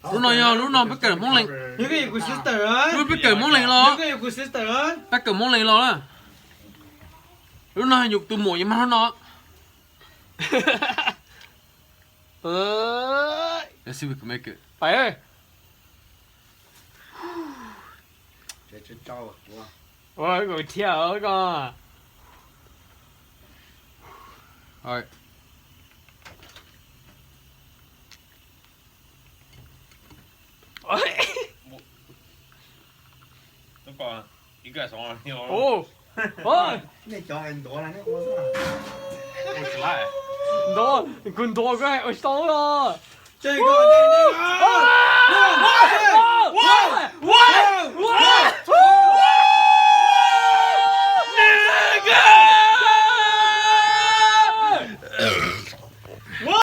Lub no yog lub no peb kawm Hmoob Lees. Lub peb kawm Hmoob Lees los. Peb kawm Hmoob Lees los. Lub no yog tus muam yus mag lub no. Pais. Ua, kuv thiaj ko. Ntov, kuv ntov koj ua tsis tau los.